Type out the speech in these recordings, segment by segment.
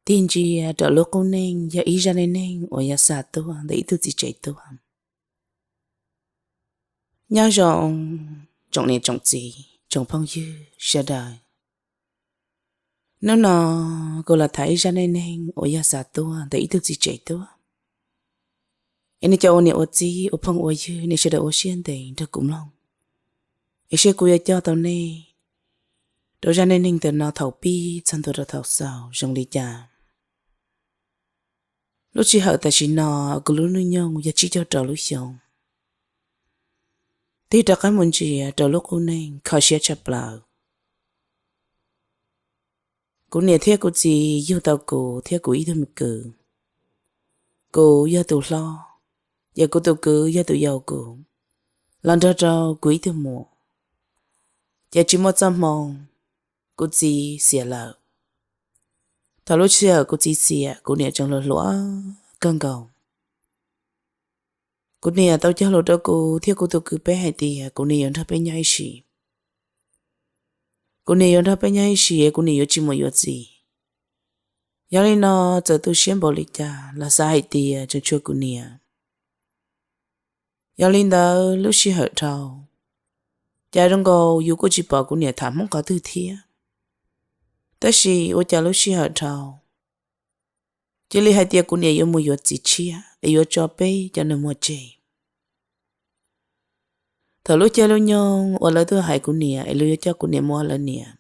Tig ntsia rau lub qub neej yog ib zaj neej neeg uas yog xa tuaj ntawm ib tug txiv tsev tuaj. Nyob zoo tsoom niam tsoom txiv tsoom phooj ywg sawv daws. Hnub no kuv los tham ib zaj neej neeg uas yog xa tuaj ntawm ib tug txiv tsev tuaj. Es nej cov ua niam ua txiv ua phooj ua ywg, nej sawv daws ua siab ntev nrog kuv mloog, es seb kuv yuav coj tau nej rau zaj neej neeg ntawm no thaum pib txog ntua rau thaum xaus zoo li cas. Lub sij hawm tam sim no kuv lub hnub nyoog yog tsib caug rau lub xyoo, tig rov qab mus ntsia rau lub qub neej kho siab tshaj plaws. Kuv niam thiab kuv txiv yug tau kuv thiab kuv ib tug me kwv. Kuv yog tus hlob, ces kuv tus kwv yog tus yau kuv, los nrog rau kuv ib tug muam. Ces tsis muaj txoj hmoo, kuv txiv xiam lawm. Thaum lub sij hawm kuv txiv xiam, kuv niam tseem hluas hluas kawg nkaus. Kuv niam tau cog lus rau kuv thiab kuv tus kwv peb hais tias kuv niam yuav nrog peb nyob ib sim. Kuv niam yuav nrog peb nyob ib sim, kuv niam yuav tsis muaj yuav txiv. Yog li no, txawm tu siab npaum li cas los xav hais tias tseem tshuav kuv niam. Yog li ntawd lub sij hawm dhau, cas zoo nkaus yus kuj tsis pom kuv niam tham Hmoob qhov twg thiab. Tab sis ua cas lub sij hawm dhau, cia li hais tias kuv niam yuav mus yuav txiv tshiab es yuav tso peb cov nus muag tseg. Thaum lub caij lub nyoog uas lawv tuaj hais kuv niam es lawv yuav coj kuv niam mus ua lawv niam,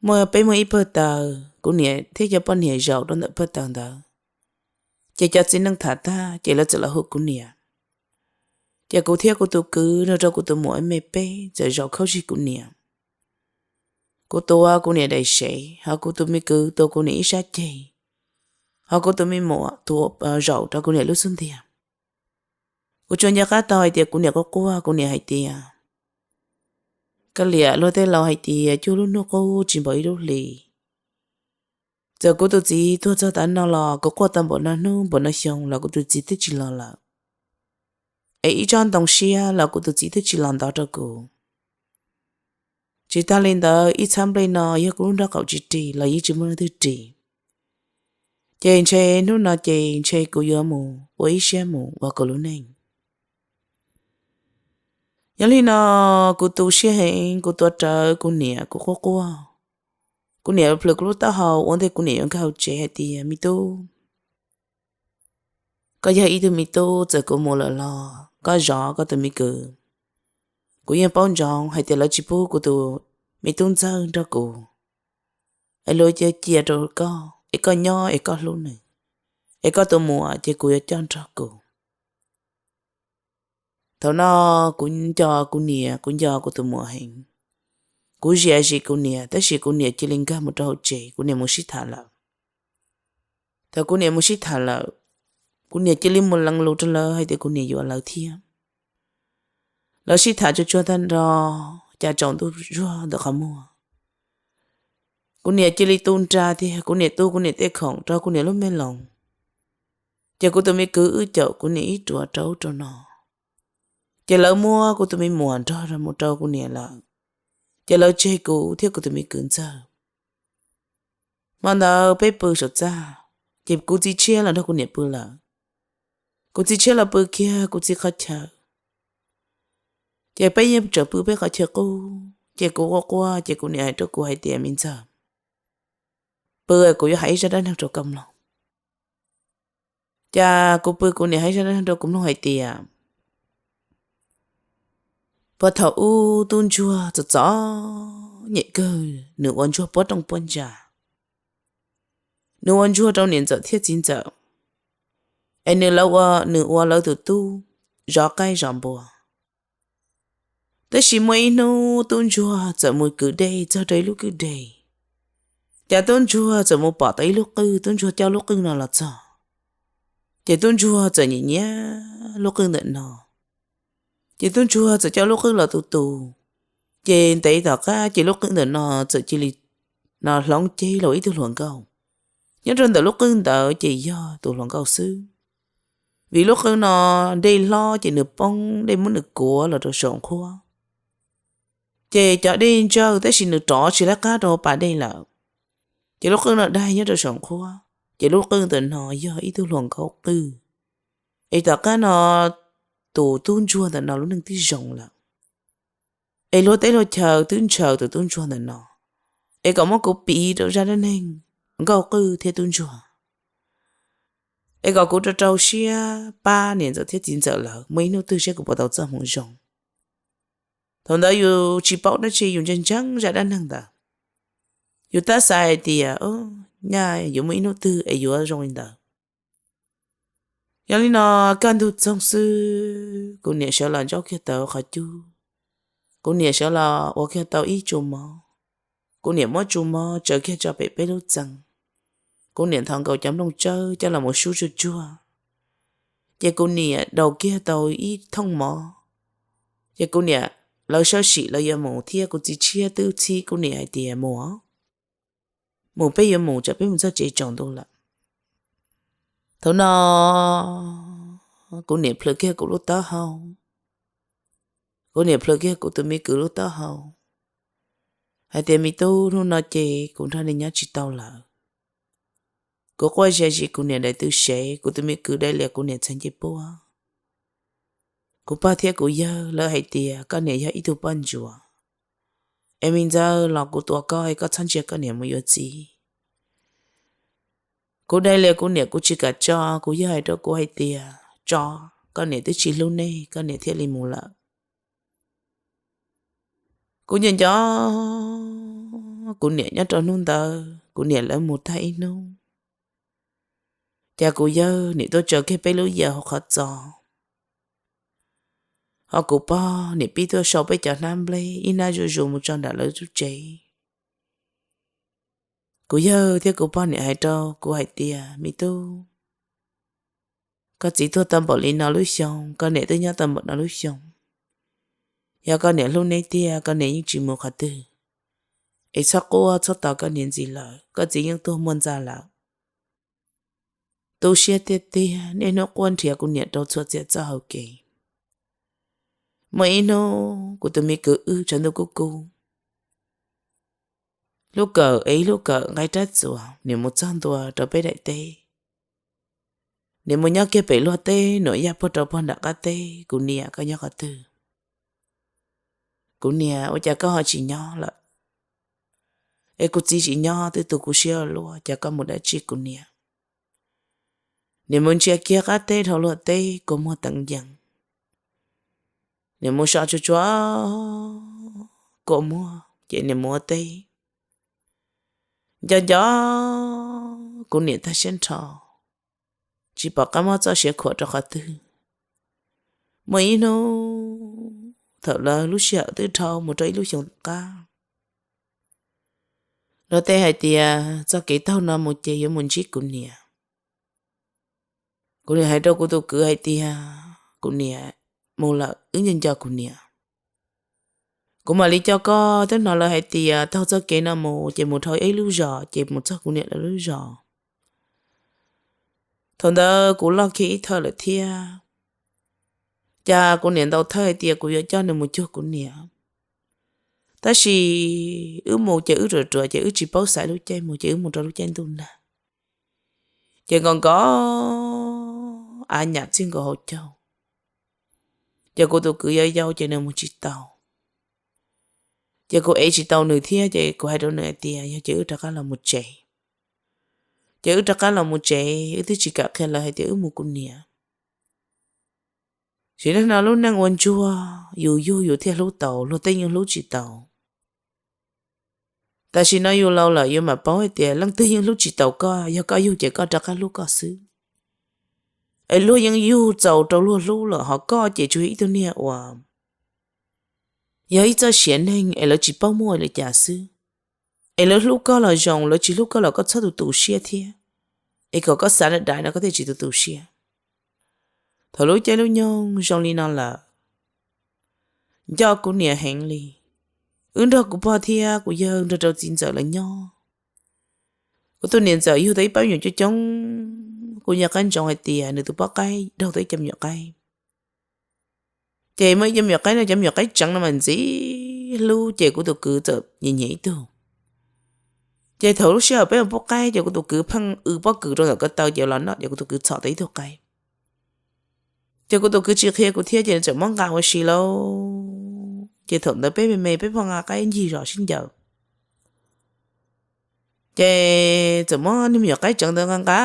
muaj peb muaj ib pawg taws, kuv niam thiab cov poj niam zaum rau ntawm pawg taws ntawd. Ces cov txiv neej tham tag ces lawv txawm los hu kuv niam. Ces kuv thiab kuv tus kwv nrog rau kuv tus muam me peb txawm zaum khaub zig kuv niam. Kuv tuav kuv niam daim sev, ho kuv tus me kwv tuav kuv niam ib sab ceg, ho kuv tus me muam tuav, zaum rau kuv niam lub xub ntiag. Kuv tsuas nco qab tau hais tias kuv niam quaj quaj, kuv niam hais tias, koj liam luag tej laus hais tias cuaj lub hnub qub tsis npaum ib lub hli. Txawm kuv tus txiv tuag txog tav no los kuv quaj tau npaum no hnub npaum no xyoo los kuv tus txiv twb tsis los lawm. Es ib tsob ntoo siab los kuv tus txiv twb tsis los ntov rau kuv. Tsis tag li ntawd, ib txhab nplej no yog kuv lub nraub qaum tsis ris los yeej tsis muaj leej twg ris. Ces ntshe hnub no ces ntshe kuv yuav mus ua ib siab mus ua kuv lub neej. Yog li no, kuv tu siab heev, kuv tuav rawv kuv niam, kuv quaj quaj. Kuv niam plhws kuv lub taub hau ua ntej kuv niam yuav nkag hauv tsev hais tias, me tub, koj yog ib tug me tub, txawm kuv mus lawm los koj zov koj tus me kwv. Kuv yeej paub ntsoov hais tias lawv tsis pub kuv tus me tub ntxawg nrog kuv, es luag cia cia rau koj, es koj nyob es koj hlub nws, es koj tus muam ces kuv yuav coj nrog kuv. Thaum no kuv nco kuv niam, kuv nco kuv tus muam heev. Kuv zia zis kuv niam, tab sis kuv niam cia li nkag mus rau hauv tsev, kuv niam mus sib tham lawm. Thaum kuv niam mus sib tham lawm, kuv niam cia li mus lees lus rau lawv hais tias kuv niam yuav lawv thiab. Lawv sib tham tsuag tsuag tag nrho, cas tsaus ntuj zuag ntawm qhov muag, kuv niam cia li tu nra tiag, kuv niam tu kuv niam tej khoom rau kuv niam lub me loos. Ces kuv tus me kwv wb caum kuv niam ib ruam rau ub rau no. Ces lawv muab kuv tus me muam nrog mus rau kuv niam lawm. Ces lawv tseg kuv thiab kuv tus me kwv ntxawg. Hmo ntawd peb pw saum txaj, ces kuv txiv tshiab los nrog kuv niam pw lawm. Kuv txiv tshiab los pw kiag kuv txiv qhov chaw. Ces peb yeej tseem pw peb qhov chaw qub, ces kuv quaj quaj, ces kuv niam hais rau kuv hais tias, me ntxawg, pw, kuv yuav hais ib zaj dab neeg rau koj mloog. Ces kuv pw, kuv niam hais ib zaj dab neeg rau kuv mloog hais tias, puag thaum ub tub ntsuag txom txom nyem kawg, nws ua ntsuag puab rooj puab ntsa, nws ua ntsuag rau niam ntxawm thiab txiv ntxawm, es nws lawv ua, nws ua lawv tus tub zov qaib zov npua. Tab sis muaj ib hnub tub ntsuag txawm mus kwv dej txog rau ib lub kwj deg. Ces tub ntsuag txawm mus pom tau ib lub qwj, tub ntsuag coj lub qwj no los txog. Ces tub ntsuag txawm nyiam nyiam lub qwj ntawm no. Ces tub ntsuag txawm coj lub qwj los tu tu. Ces ntev tom qab ces lub qwj ntawm no txawm cia li no hloov ceg los ib tug hluas nkauj. Nyob rau ntawm lub qwj ntawd ces yog tus hluas nkauj xwb, vim lub qwj no dej hlob ces nws poob, dej muab nws kuav los rau saum nqhuab. Ces cov dej ntsawj tab sis nws rov tsis lawv qab rau pas dej lawm. Ces lub qwj no daig nyob rau saum nqhuab, ces lub qwj ntawm no yog ib tug hluas nkauj qwj. Es tom qab no tus tub ntsuag ntawm no lub neej twb zoo lawm, es luag teb luag chaw twb ntshaw tus tub ntsuag ntawm no. Es kom muab kuv piv rau zaj dab neeg nkauj qwj thiab tub ntsuag, es kom kuv rau rau siab pab niam ntxawm thiab txiv ntxawm lawv muaj ib hnub twg saib kuv puas tau txoj hmoov zoo. Thaum ntawd yus tsis paub dab tsi, yus ntseeg ntseeg zaj dab neeg ntawd, yus tab xav hais tias nyaj yuav muaj ib hnub twg es yuav zoo li ntawd. Yog li no, kaj ntug txoog xwb kuv niam sawv los ntsaub kiag tau qhov cub, kuv niam sawv los ua kiag tau ib tsu mov, kuv niam muab tsu mov tsaws kiag tso pem peb lub txee, kuv niam nthos nkaus cov nplooj tsawb coj los mus sub tsuag tsuag, ces kuv niam daus kiag tau ib thooj mov, ces kuv niam, lawv sawv sim lawv yuav mus thiab kuv txiv tshiab twb txhib kuv niam hais tias mus, mus peb yuav mus, tsam peb mus txog tsev tsaus ntuj lawm. Thaum no kuv niam plhws kiag kuv lub taub hau, kuv niam plhws kiag kuv tus me kwv lub taub hau, hais tias me tub, hnub no ces kuv nrog nej nyob tsis tau lawm. Kuv quaj zia zis kuv niam daim tw sev, kuv tus me kwv dai lias kuv niam txheeb ncej puab. Kuv pog thiab kuv yawg lawv hais tias koj niam yog ib tug poj ntsuam, es me ntxawg los kuv tuav koj es koj txhob ntsia koj niam mus yuav txiv. Kuv dai lias kuv niam kuv tsis kam tso, kuv yawg hais rau kuv hais tias tso, koj niam twb tsis hlub nej koj niam thiaj li mus lawm. Kuv nco nco kuv niam nyob rau hnub ntawd kuv niam lawv mus tag ib hnub, cas kuv yawg nim tuaj tsaws kiag peb lub yias hauv qhov txos, ho kuv pog nim pib tuaj sau peb cov hnab nplej ib hnab zuj zus mus tso nram lawv lub tsev. Kuv yawg thiab kuv pog nim hais rau kuv hais tias me tub, koj txiv tuag tau npaum li no lub xyoo, koj niam twb nyob tau npaum no lub xyoo, yog koj niam hlub neb tiag koj niam yeej tsis mus qhov twg. Es txhob quaj txhob tos koj niam ntxiv lawm, koj txiv yeej tuag muaj ntxa lawm. Tu siab tiag tiag, niaj hnub quaj nrhiav kuv niam rau txhua txhia txoj hau kev. Muaj ib hnub kuv tus me kwv wb tshav ntuj kub kub, lub kawm es ib lub kawm nqaij rab txuas, nim mus txog ntua rau peb daim teb. Nim mus nyob kiag pem luag teb, nuam yaj puag rau puag nram qab teb, kuv niam koj nyob qhov twg? Kuv niam, ua cas koj ho tsis nyob lawm? Es kuv txiv tsis nyob twb tu kuv siab ua luaj, cas koj mus dab tsi kuv niam? Nim mus ntsia kiag qab teb dhau luag teb kua muag teev yees. Nim mus so tsuag tsuag kua muag ces nim mus ua teb. Nco nco kuv niam tag siab nrho, tsis pom qab muab txoj siav khuam rau qhov twg. Muaj ib hnub thaum lawv lub sij hawm twb dhau mus rau ib lub xyoo tom qab, luag tej hais tias txoj kev taug no mus ces yuav mus ntsib kuv niam. Kuv niam hais rau kuv tus kwv hais tias kuv niam mus lawm, wb nco nco kuv niam. Kuv mam li coj koj, twb hnov lawv hais tias taug txoj kev no mus ces mus dhau ib lub zos ces mus txog kuv niam lawv lub zos. Thaum ntawd kuv loj kiag ib thawj lawm thiab, cas kuv niam ntaus thawj hais tias kuv yuav coj nws mus cuag kuv niam. Tab sis wb mus ces wb ruam ruam ces wb tsis paub xaiv lub caij mus ces wb mus rau lub caij ntuj nag, ces nkos nkos av nyam txij nkaus hauv caug, ces kuv tus kwv yau yau ces nws mus tsis tau. Ces kuv ev tsis tau nws thiab ces kuv hais rau nws hais tias yog ces wb rov qab los mus tsev. Ces wb rov qab los mus tsev, wb twb tsis kam qhia lawv hais tias wb mus kuv niam. Sim neej no lub neej ua ntsuag, yus yug yus thiaj hlub tau, luag tej yeej hlub tsis tau. Tam sim no yus laus lawm yus mam paub hais tias leej twg yeej hlub tsis tau koj, yog koj yug ces koj rov qab hlub koj xwb. Es luag yeej yug txaus rau luag hlub lawm, ho koj ces tsuas yog ib tug niag uas yog ib txoj siav neeg es lawv tsis paub muaj li cas xwb. Es lawv hlub koj los zoo, lawv tsis hlub koj los koj txhob tu tu siab thiab. Es kom koj xav daim daim no koj thiaj tsis tu tu siab. Thaum lub caij lub nyoog zoo li no lawm, nco kuv niam heev li. Wb nrog kuv pog thiab kuv yawg nrog rau txiv ntxawm lawv nyob. Kuv tus niam ntxawm yug tau ib pab me nyuam coob coob, kuv nco qab ntsoov hais tias nws tus poj qaib raug tau ib co me nyuam qaib. Ces muaj ib co me nyuam qaib no, cov me nyuam qaib tseev no mas ntxim hlub, ces kuv tus kwv txawm nyiam nyiam ib tug. Ces thaum lub sij hawm peb mus pub qaib ces kuv tus kwv pheej w pob kws rau ntawm ko taw ces los noj ces kuv tus kwv txhom tau ib tug qaib. Ces kuv tus kwv tsis qhia kuv thiab ces nws txawm muab nqa ua si lauj. Ces thaum ntawd peb me me peb pheej nqa qaib ncig zos sib ncaws. Ces txawm muab niag me nyuam qaib tseev ntawd nqa nqa,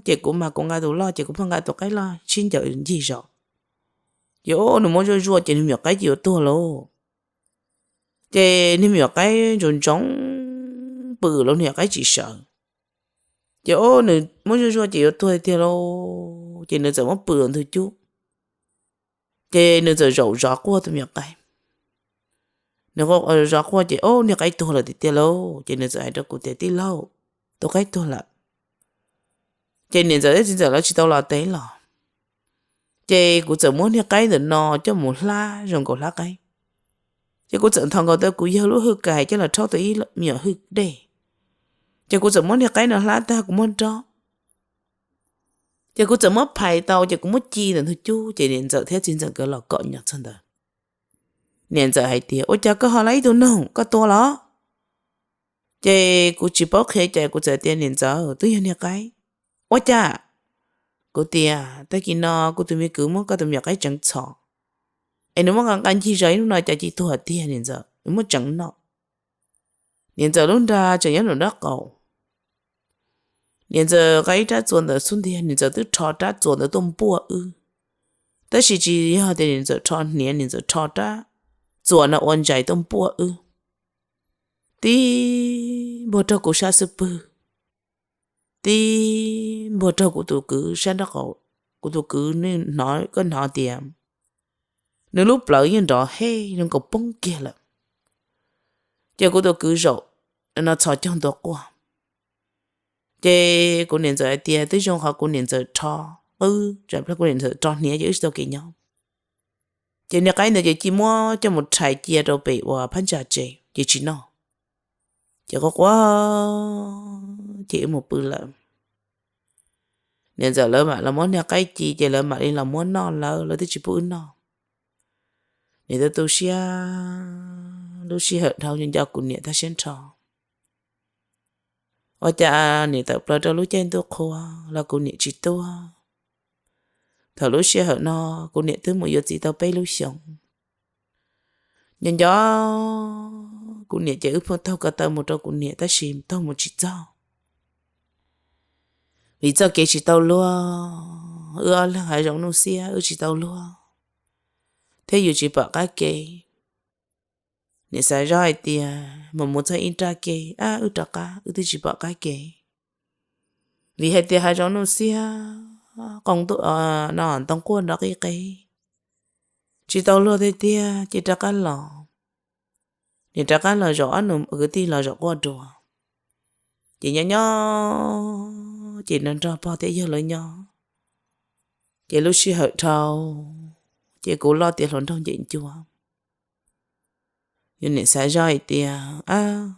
ces kuv mas kuv nqa tus loj ces kuv pheej nqa tus qaib loj sib ncaws ncig zos. Ces o nws muab zuaj zuaj ces niag me nyuam qaib ces yuav tuag lauj. Ces niag me nyuam qaib ntsoov ntsoov pw los niag qaib tsis sawv. Ces o nws muab zuaj zuaj ces yuav tuag tiag lauj, ces nws txawm muab pw ntug cub. Ces nws txawm zaum zov quaj tus me nyuam qaib. Nws zov quaj ces o niag qaib tuag lawm tiag tiag lauj, ces nws txawm hais rau kuv tias tij laug, tus qaib tuag lawm. Ces niam ntxawm thiab txiv ntxawm lawv tsis tau los teb los, ces kuv txawm muab niag qaib ntawm no coj mus hlab zoo nkaus hlab qaib. Ces kuv txawm nthos nkaus tau kuv yawg lub hwj kais coj los rhaub tau ib me nyuam hwj dej. Ces kuv txawm muab niag qaib no hlab tag kuv muab nrob, ces kuv txawm muab phais tau ces kuv muab ci ntawm ntug cub ces niam ntxawm thiab txiv ntxawm nkawd los kom nyob txog ntawd. Niam ntxawm hais tias ua cas koj ho lab ib tug noog koj tua los? Ces kuv tsis paub qhia cas kuv txawm tias niam ntxawm twb yog niag qaib. Ua cas? Kuv tias tag kis no kuv tus me kwv muab koj tus me nyuam qaib tseev txhom, es nws muab nqa nqa ncig zos ib hnub no cas ci tuag tiag niam ntxawm, nws muab tseev noj. Niam ntxawm lub nra tseem nyob nraum nraub qaum. Niam ntxawm nqa ib rab txuas ntawm xub ntiag, niam ntxawm twb rho rab txuas ntawd tuaj npuaj wb. Tab sis tsis yog tias niam ntxawm rho hniav, niam ntxawm rho rab txuas no ua ntsais tuaj npuaj wb. Tib npuaj raug kuv sab xub pwg, tib npuaj raug kuv tus kwv sab nraub qaum. Kuv tus kwv nws hnov, koj hnov tias nws lub plawv yeej nrov hej zoo nkaus poob kiag lawm. Ces kuv tus kwv zaum no txhos caug ntua quaj. Ces kuv niam ntxawm hais tias twb zoo qhov kuv niam ntxawm rho qwb, tsam kuv niam ntxawm rho hniav ces wb tsis tau kev nyob. Ces niag qaib ntawd ces cia muab coj mus rhais cia rau pem uas phab ntsa tsev ces tsis noj. Ces quaj quaj ces wb mus pw lawm. Niam ntxawm lawv mam los muab niag qaib ci ces lawv mam li los muab noj lawv, lawv twb tsis pub wb noj. Niam tu tu siab, lub sij hawm dhau nco nco kuv niam tag siab nrho. Ua cas niam tawm plaws rau lub caij ntuj qhua los kuv niam tsis tuaj. Thaum lub sij hawm no kuv niam twb mus yuav txiv tau peb lub xyoos. Nco nco kuv niam ces wb pheej taug ko taw mus rau kuv niam tab sis taug mus tsis txog. Vim txoj kev tsis tau luag, wb ob leeg hav zoov nuj xiab wb tsis tau luag, thiab yus tsis pom qab kev. Niam xav zoj hais tias mus mus txog ib nrab kev ab wb rov qab, wb twb tsis pom qab kev. Vim hais tias hav zoov nuj xiab, qoo ntuj no ntoo quaj nrov qib qeb, tsis tau luag tiag tiag ces rov qab los. Niam rov qab los zaum ob nus kwv tij los zaum quaj dua. Ces nyob nyob ces nrog nrog pog thiab yawg lawv nyob, ces lub sij hawm dhau ces kuv loj tiav hluas nraug ncem ncua. Yus niam xav zoj hais tias ab,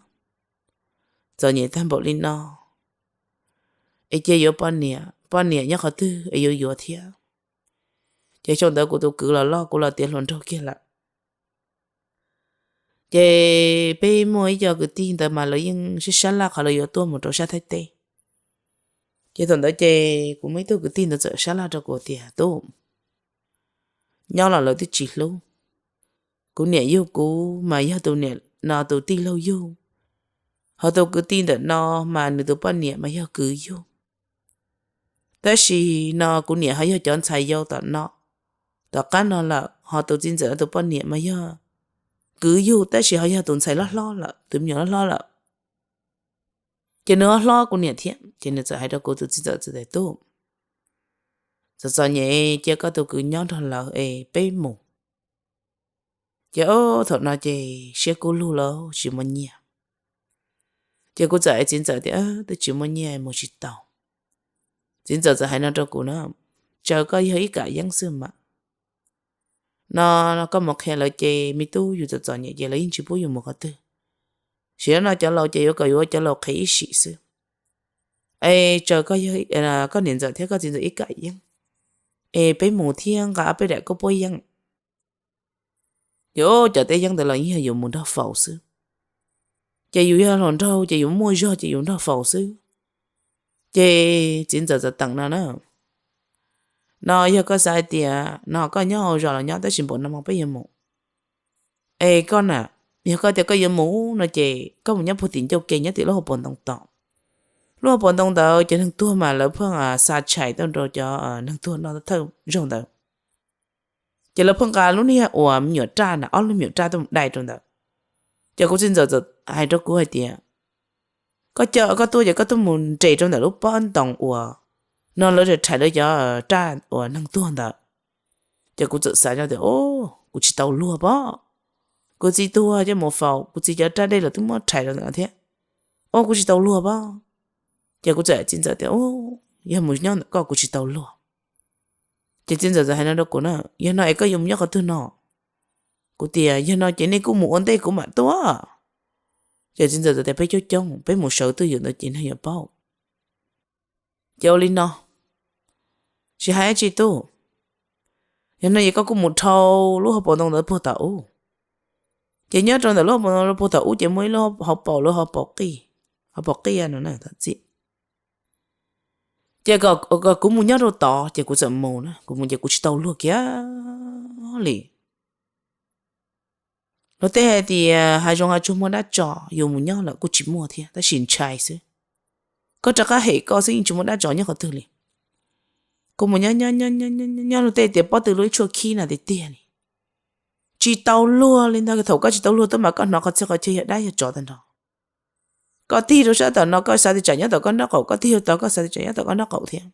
txom nyem tag npaum li no es cia yuav poj niam, poj niam nyob qhov twg es yuav yuav thiab. Ces xyoo ntawd kuv tus kwv los loj, kuv los tiav hluas nraug kiag lawm. Ces peb muaj ib co kwv tij ntawd mas lawv yeej sib sab laj qhov lawv yuav tuaj mus rau sab Thaib teb. Ces thaum ntawd ces kuv muaj ib tug kwv tij ntawd txawm sab laj rau kuv tias tub, nyob los lawv twb tsis hlub. Kuv niam yug kuv mas yog tus niam no tus tij laug yug, ho tus kwv tij ntawm no mas nws tus poj niam mas yog kwv yug. Tab sis no kuv niam ho yog cov ntxhais yau tom no, tom qab no lawm, ho tus txiv ntxawm no tus poj niam mas yog kwv yug tab sis ho yog tus ntxhais hlob hlob lawm, tus me nyuam hlob hlob lawm. Ces nws ho hlob kuv niam thiab, ces nws txawm hais rau kuv tus txiv ntxawm tias tub, txom txom nyem cia koj tus kwv nyob nrog lawv es peb mus. Ces thaum no ces siab kub lug lawm tsis muaj nyiaj. Ces kuv txawm hais txiv ntxawm tias twb tsis muaj nyiaj mus tsis tau. Txiv ntxawm txawm hais no rau kuv na, tsaws koj yawg ib kam yeeb xwb mas, no koj mus qhia lawv ces me tub yus txom txom nyem ces lawv yeej tsis pub yus mus qhov twg. Sim no cov laus ces yuav kom yuav cov laus qhev ib sim xwb. Es tsaws koj niam ntxawm thiab koj txiv ntxawm ib kam yeeb, es peb mus thiab nqa ob peb daim koj puab yeeb. Ces cov teb yeeb ntawd los yeej yog yus mus nrog faus xwb. Ces yus yog hluas nraug ces yus muaj zog ces yus nrog faus xwb. Ces txiv ntxawm txawm teem no na, no yog koj xav hais tias no koj nyob hauv zos los nyob tab sis npaum no mas peb yuav mus. Es koj na, yog koj tias koj yuav mus no ces koj mus nyob puag tim ncauj ke nyob tim lub hauv paus ntoo tod. Lub hauv paus ntoo ntawd cov neeg tuag mas lawv pheej xa tshais tuaj rau cov neeg tuag noj thawj zaug ntawd. Ces lawv pheej nqa lub niag uas me nyuam raj na, ob lub me nyuam raj tuaj mus dai rau ntawd. Ces kuv txiv ntxawm txawm hais rau kuv hais tias, koj coj koj tuaj ces koj tuaj mus nres rau ntawm lub pob ntoo uas no lawv rhais lawv cov raj uas neeg tuag ntawd. Ces kuv txawm xav no tias, o, kuv tsis tau luag pob, kuv txiv tuag coj mus faus, kuv txiv cov raj dej los twb muab rhais rau ntawm no thiab. O, kuv tsis tau luag pob. Ces kuv txawm hais txiv ntxawm tias, o, yog mus nyob ntawm koj kuv tsis tau luag. Ces txiv ntxawm txawm hais no rau kuv na, yog no es koj yuav mus nyob qhov twg no? Kuv tias, yog no ces nej kuj mus ua ntej kuv mam tuaj. Ces txiv ntxawm txawm tias, peb coob coob peb mus sawv twj ywm ntawd ces neeg yuav paub. Ces ua li no, tsis hais dab tsi tub, yog no ces koj kuj mus dhau lub hauv paus ntoo ntawd puag tom ub. Ces nyob rau ntawm lub hauv paus ntoo puag tom ub ces muaj ib lub hauv paus, lub hauv paus qij, hauv paus qij no na, tom txij. Ces kom kuv mus nyob rau tod ces kuv txawm mus na, kuv mus ces kuv tsis tau luag kiag li. Luag tej hais tias hav zoov hav tsuag muaj dab tso, yus mus nyob lawm kuj tsis muaj thiab tab sis ntshai xwb. Koj rov qab hem koj xwb yeej tsis muaj dab tso nyob qhov twg li. Kuv mus nyob nyob nyob luag tej tias pob tw luaj ib tshuaj khib na tiag tiag li. Tsis tau luag li ntag, thaum koj tsis tau luag tuaj mas koj hnov qhov txhia qhov chaw yog dab yog tsov tag nrho. Koj tig rau sab tom no koj xav tias tsam nyob tom koj nraub qaum, koj tig rau tod koj xav tias tsam nyob tom koj nraub qaum thiab.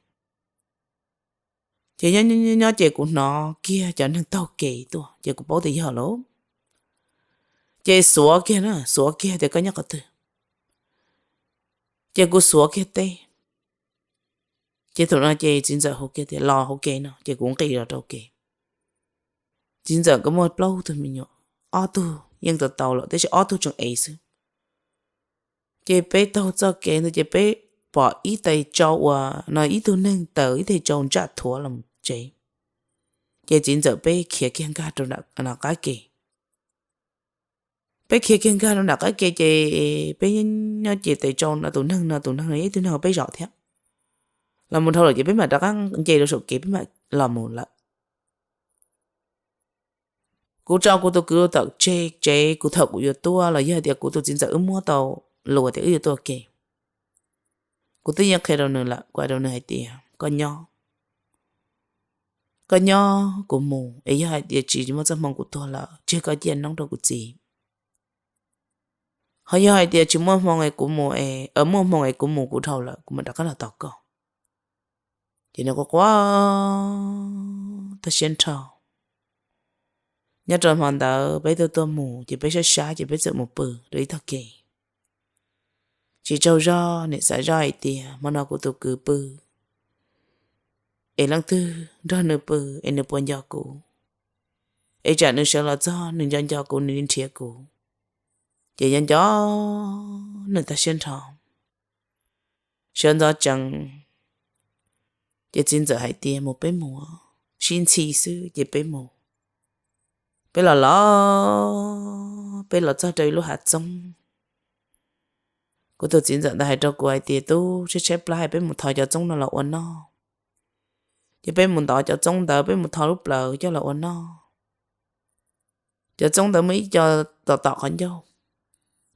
Ces nyob nyob ces kuv hnov kiag cov neeg taug kev tuaj ces kuv paub tias yog lawm. Ces xuav kiag na, xuav kiag tias koj nyob qhov twg. Ces kuv xuav kiag teb. Ces thaum no ces txiv ntxawm hu kiag tias los hauv kev no ces kuv nqis los rau kev. Txiv ntxawm nkawd muaj plaub tug me nyuam, ob tug yeej tau tau lawm tab sis ob tug tseem ev xwb. Ces peb taug txoj kev ntawd ces peb pom ib tais tsau uas no ib tug neeg taws ib tais tsau ntsaj thuav los tsev. Ces txiv ntxawm peb khiav kiag nkag rau nram qab ke. Peb khiav kiag nkag rau nram qab ke ces peb nyob ces tais tsau no tus neeg no tus neeg no yog ib tug neeg peb zos thiab. Los mus dhau lawm ces peb mam rov qab nce rau saum kev peb mam los mus lawm. Kuv tso kuv tus kwv tom tsev, kuv thaum kuv yuav tuaj los yog tias kuv tus txiv ntxawm wb muab tau lus tias wb yuav tuaj ke, kuv twb yeej qhia rau nws lawm, kuv hais rau nws hais tias koj nyob, koj nyob kuv mus es yog hais tias tsis muaj txoj hmoo kuv tuag lawm tseg koj ciaj noob rau kuv txiv. Ho yog hais tias tsis muaj hmoo es kuv mus, muaj hmoo es kuv mus kuv dhau lawm kuv mam rov qab los tos koj. Ces nws quaj quaj tag siab nrho. Nyob rau hmo ntawd peb tuaj tuaj mus ces peb sab sab ces peb txawm mus pw rau ib tog kev. Tsis tsaug zog niam xav zoj hais tias hmo no kuv tus kwv pw es leej twg nrog nws pw es nws puas nco kuv, es tsam nws sawv los txog nws nco nco kuv nws li nrhiav kuv. Ces nco nco nws tag siab nrho. Sawv ntxov tsees, ces txiv ntxawm hais tias mus peb mus, sib ntxhi xwb ces peb mus. Peb los los, peb los txog rau ib lub hav txoob. Kuv tus txiv ntxawm ntawd hais rau kuv hais tias tub, tshaib tshaib plab peb mus thov cov txoob no los ua noj. Ces peb mus ntov cov txoob ntawd peb mus thov lub plawv coj los ua noj. Cov txoob ntawd muaj ib co tom tom qhov ncauj,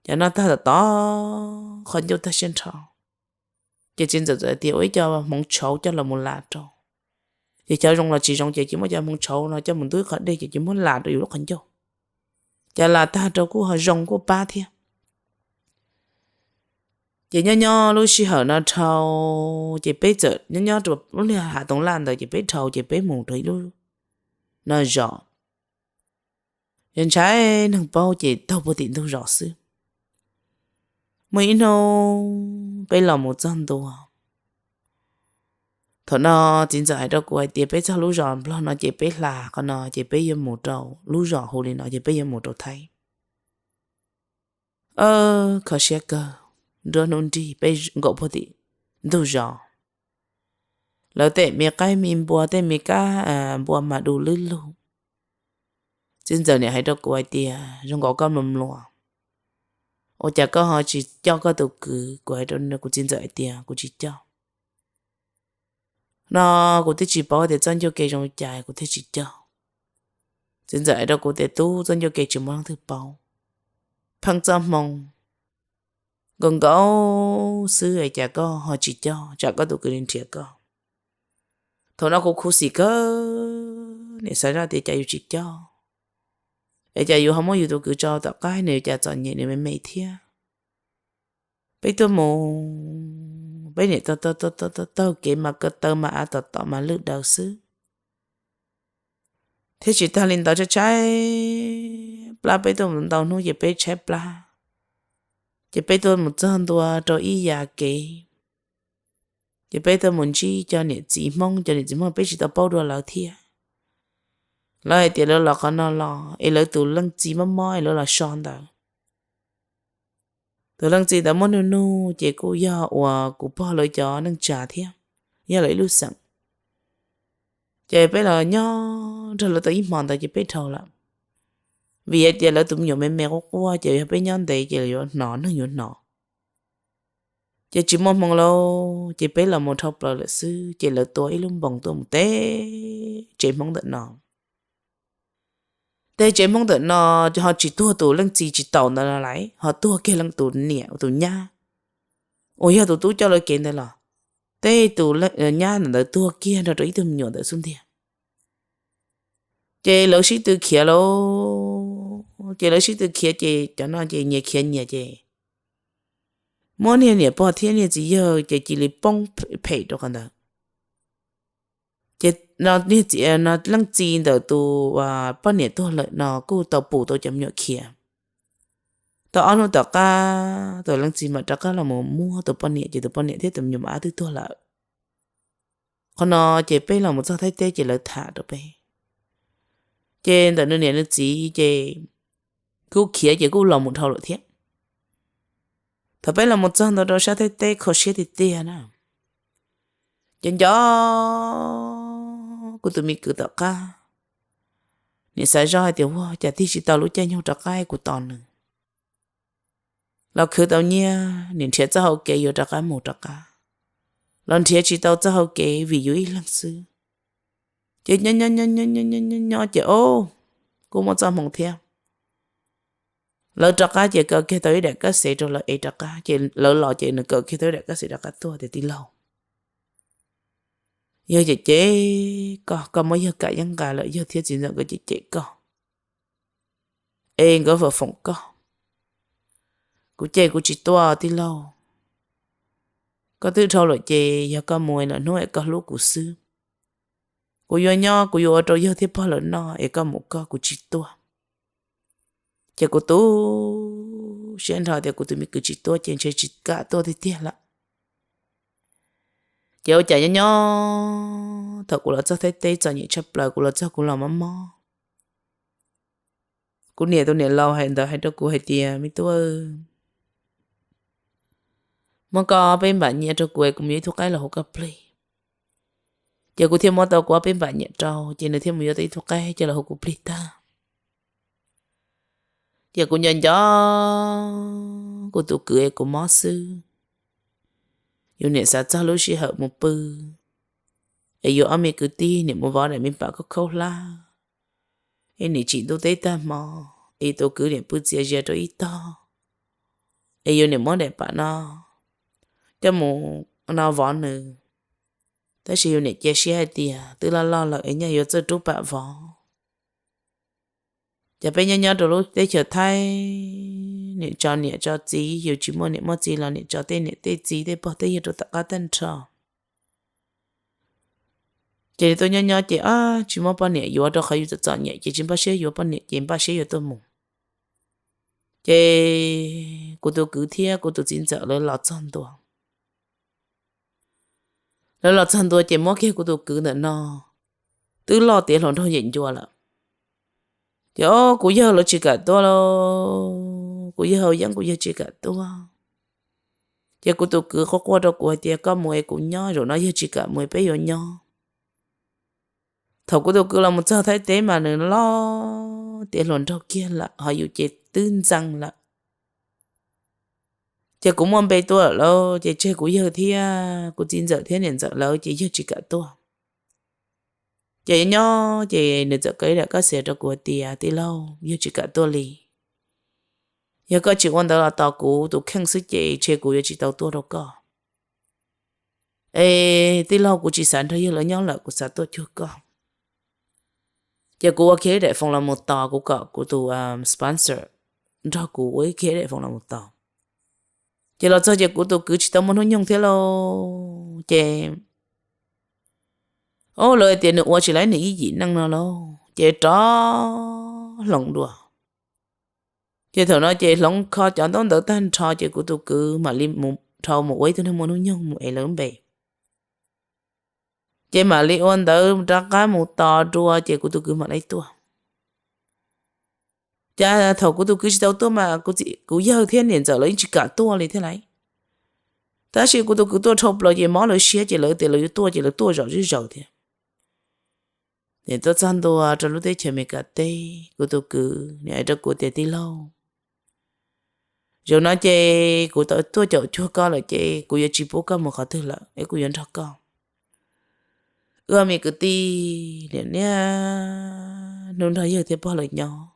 cov no tag tom tom qhov ncauj tag siab nrho. Ces txiv ntxawm txawm tias ua ib co hmoov tshauv coj los mus las rau. Ces cov zoo los tsis zoo ces cia muab cov hmoov tshauv no coj mus ntub qhov dej ces cia muab las rau yus lub qhov ncauj. Ces las tag rau kuj ho zoo kuj pab thiab. Ces nyob nyob lub sij hawm no dhau, ces peb txawm nyob nyob rau lub niag hav toov laj ntawd ces peb dhau ces peb mus rau ib lub no zos. Yog ntshai neeg paub ces taug puag tim ntug zos xwb. Muaj ib hnub peb los mus txog ntua, thaum no txiv ntxawm hais rau kuv hais tias peb txog lub zos nplog no ces peb hla qhov no ces peb yuav mus rau lub zos hu li no ces peb yuav mus rau Thaib. Kho siab kawg, nruab hnub nrig peb nkaum puag tim ntug zos. Lawv tej me qaib me npua, tej me kab npua mas du lwb lug. Txiv ntxawm niam hais rau kuv hais tias zoo nkaus koj mluas mluas, Ua cas koj ho tsis coj koj tus kwv? Kuv hais rau kuv txiv ntxawm hais tias kuv tsis coj. No kuv twb tsis paub tias txoj ncauj ke zoo li cas kuv thiaj tsis coj. Txiv ntxawm hais rau kuv tias tub, txoj ncauj ke tsis muaj leej twg paub, pheej txoj hmoo nkaus nkaus xwb es cas koj ho tsis coj, tsam koj tus kwv li nrhiav koj. Thaum no kuv khuv xim kawg, nim xav zoj tias cas yus tsis coj, es cas yus ho muab yus tus kwv tso tom qab, nws yuav cas txom nyem nws me me thiab. Peb tuaj mus, peb nim taug taug kev mas ko taw mas av tom tom mas lwj daws xwb, thiab tsis tag li ntawd tshaib tshaib plab, peb tuaj mus ntau hnub ces peb tshaib plab, ces peb tuaj mus txog ntua rau ib yam kev, ces peb tuaj mus ntsib cov niam txiv Hmoob, cov niam txiv Hmoob peb tsis tau paub dua lawv thiab. Lawv hais tias lawv los qhov no los es lawv tus leej txiv mob mob es lawv los so ntawd. Tus leej txiv ntawd muab nug nug ces kuj yog uas kuv pog lawv cov neej tsa thiab, yog lawv ib lub xeem. Ces peb los nyob nrog lawv tau ib hmo ntawd ces peb dhau lawm, vim hais tias lawv tus me nyuam me me quaj quaj ces yog peb nyob ntev ces yuav hnov, neeg yuav hnov. Ces tsis muaj hmoo lauj, ces peb los mus dhau plaws lawm xwb ces lawv tua ib lub npoos tuaj mus teb tsev Hmoob ntawm no. Teb tsev Hmoob ntawm no ho tsis tuag tus leej txiv tsis taus ntawd no lawm, ho tuag kiag leej tus niam tus nyab uas yog tus tub coj lawv kev ntawd los, tej tus nyab ntawm ntawd tuag kiag nrog rau ib tug me nyuam ntawd xub ntiag. Ces lawv sib tw khiav lauj, ces lawv sib tw khiav ces cov no ces nyias khiav nyias ces muab niag niam pog thiab niag txiv yawg ces cia li poob phem rau qhov ntawd. Ces leej txiv ntawm tus poj niam tuag lawm no kuj tau pus tau cov me nyuam khiav. Tau ob hnub tom qab tus leej txiv mam rov qab los mus muab tus poj niam ces tus poj niam thiab tus me nyuam av twb tuag lawm. Qhov no ces peb los mus txog Thaib teb ces lawv tham rau peb, ces ntawm nws niam nws txiv ces kuj khiav ces kuj los mus dhau lawm thiab. Thaum peb los mus txog ntua rau sab Thaib teb kho siab tiag tiag na, ces nco kuv tus me kwv tom qab, nim xav zoj hais tias ua cas tig tsis tau lub caij nyoog rov qab kuv tos nws. Los khwv tau nyiaj, nim nrhiav txoj hau kev yuav rov qab mus rov qab, los nrhiav tsis tau txoj hau kev vim yus ib leeg xwb. Ces nyob nyob nyob nyob nyob nyob ces o, kuj muaj txoj hmoo thiab. Lawv rov qab ces kaw kiag tau ib daim kab xev rau lawv ev rov qab, ces lawv los ces nws kaw kiag tau ib daim kab xev rov qab tuaj tias tij laug, yawg cem cem koj, koj muab yawg kam yeeb nqa lawm, yawg thiab txiv ntxawm nkawd cem cem koj, es nkawd foom foom koj. Kuv ces kuv tsis tuaj tij laug. Koj twb dhau lawm ces yog koj mus lawm hnub es koj hlub kuv xwb. Kuv yuav nyob kuv yuav ua rau yawg thiab pog lawv noj es koj mus koj, kuv tsis tuaj. Ces kuv tu siab nrho tias kuv tus me kwv tsis tuaj ces ntshe tsis kam tuaj tiag tiag lawm. Ces ua cas nyob nyob thaum kuv los txog Thaib teb txom nyem tshaj plaws, kuv los txog kuv los mob mob. Kuv niam tus niam laus hais ntawd hais rau kuv hais tias me tub, muab koj peb npam nyiaj rau kuv es kuv mus yuav ib tug qaib los hu koj plig. Ces kuv thiaj muab tau kuv ob peb npam nyiam rau, ces nws thiaj mus yuav tau ib tug qaib coj los hu kuv plig tag. Ces kuv nco nco kuv tus kwv es kuv mob xwb. Yus niam xav txog lub sij hawm mus pw, es yuav ob me kwv tij niam mus vov daim me pam khaub khaub hlab, es nim tsim ntuj teb tag hmo, es tus kwv niam pw txias zias rau ib tog, es yus niam muab daim pam no coj mus no vov nws. Tab sis yus niam cia siab hais tias twb loj loj lawm es nyaj yuav txawj rub pam vov. Ces peb nyob nyob rau lub teb chaws Thaib, niam tso niam tso txiv, yus tsis muaj niam muaj txiv los niam tso tej niam tej txiv tej pog tej yawg rau tom qab tag nrho. Ces nws tuaj nyob nyob ces tsis muaj poj niam yuav rau qhov yus txom txom nyem ces tsis npaj siab yuav poj niam ces npaj siab yuav tuaj mus. Ces kuv tus kwv thiab kuv tus txiv ntxawm lawv los txog ntua. Lawv los txog ntua ces muab kiag kuv tus kwv ntawm no, twb loj tiav hluas nraug yem ncua lawm. Ces o, kuv yawg lawv tsis kam tuaj lauj, kuv yawg haus yeeb kuv yawg tsis kam tuaj. Ces kuv tus kwv quaj quaj rau kuv hais tias koj mus es kuv nyob, zaum no yawg tsis kam mus peb yuav nyob. Thaum kuv tus kwv los mus txog Thaib teb mas nws loj tiav hluas nraug kiag lawm ho yus ces twb ntxeev lawm. Ces kuv muaj npe tuaj lawm lauj, ces tseg kuv yawg thiab kuv txiv ntxawm thiab niam ntxawm lawv ces yawg tsis kam tuaj. Ces nyob ces nws txawm kaw ib daim kaj xias rau kuv hais tias, tij laug, yawg tsis kam tuaj li. Yog koj tsis ua ntawd los tos kuv tus kheej xwb ces ntshe kuv yuav tsis tau tuaj rau koj. Es tij laug, kuv tsis xav nrog yawg lawv nyob lawm, kuv xav tuaj cuag koj. Ces kuv ua kiag ib daim foos los mus tos, kuv kom kuv tus sponsor nrog kuv ua ib kiag ib daim foos los mus tos. Ces los txog ces kuv tus kwv tsis tau muaj hnub nyoog thiab lauj. Ces, o, lawv hais tias nws ua tsis laib nws ib yim neej no lauj, ces rov hloov dua. Ces thaum no ces hloov kho cov ntaub ntawv tag nrho ces kuv tus kwv mam li mus dhau mus ua ib tug neeg muaj hnub nyoog mus ev lawv lub npe. Ces mam li ua ntawv rov qab mus tos dua ces kuv tus kwv mam li tuaj. Ces thaum kuv tus kwv tsis tau tuaj mas kuv yawg thiab niam ntxawm lawv yeej tsis kam tuaj li thiab lauj. Tab sis kuv tus kwv tuaj dhau plaws ces mob lawv siab ces lawv tias lawv yuav tuaj ces lawv tuaj zom zeb zaws thiab. Ces tuaj txog ntua rau lub teb chaws Amelikas teb, kuv tus kwv nws hais rau kuv tias, tij laug, zaum no ces kuv tau tuaj caum cuag koj lawm ces kuv yuav tsis pub koj mus qhov twg lawm es kuv yuav nrog koj. Wb me kwv tij niaj hnub nrog yawg thiab pog lawv nyob.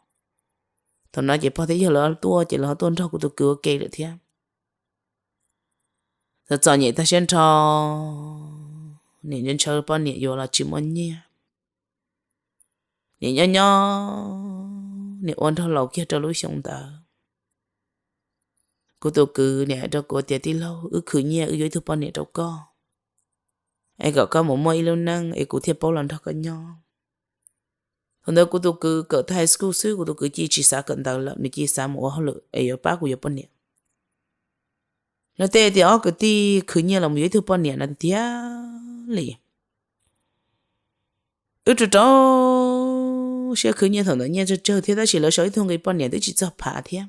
Thaum no ces pog thiab yawg lawv tuaj ces lawv ho tuaj nrog kuv tus kwv ua ke lawm thiab. Txom txom nyem tag siab nrho, niam ntshaw poj niam yuav los tsis muaj nyiaj. Niam nyob nyob, niam ua nraug laus kiag rau lub xyoo ntawd. Kuv tus kwv niam hais rau kuv tias, tij laug, wb khwv nyiaj wb yuav ib tug poj niam rau koj, es kom koj mus muaj ib lub neej es kuv thiaj paub los nrog koj nyob. Thaum ntawd kuv tus kwv kawm tag high school xwb, kuv tus kwv cia tsis xav kawm ntawv lawm, nws cia xav mus ua hauj lwm es yuav pab kuv yuav poj niam. Lawv tej tias ob kwv tij khwv nyiaj los yuav ib tug poj niam no tiag tiag li. Wb rau rau siab khwv nyiaj thaum ntawd nyiaj tsawg tsawg thiab tab sis lawv sau ib tug nqi poj niam twb tsis txog phav thiab.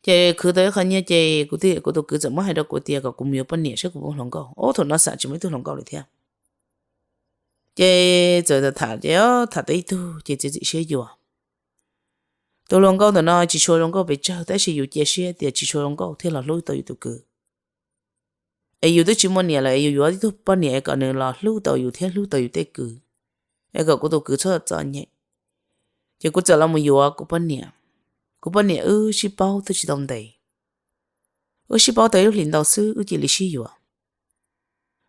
Ces khwv tau ib qho nyiaj ces kuv tus kwv txawm muab hais rau kuv tias kom kuv mus yuav poj niam saib kuv puas hluas nkauj. Ob, thaum no xam tsis muaj ib tug hluas nkauj li thiab. Ces txawm tham ces tham tau ib tug ces txiav txim siab yuav. Tus hluas nkauj ntawm no tsis tshua zoo nkauj pes tsawg tab sis yus cia siab tias tsis tshua zoo nkauj thiaj los hlub tau yus tus kwv. Es yus twb tsis muaj niam lawm es yus yuav ib tug poj niam es kom nws los hlub tau yus thiab hlub tau yus tej kwv, es kom kuv tus kwv txhob txom nyem. Ces kuv txawm los mus yuav kuv poj niam. Kuv poj niam wb sib paub twb tsis tau ntev, wb sib paub tau ib lub hlis ntau xwb wb cia li sib yuav.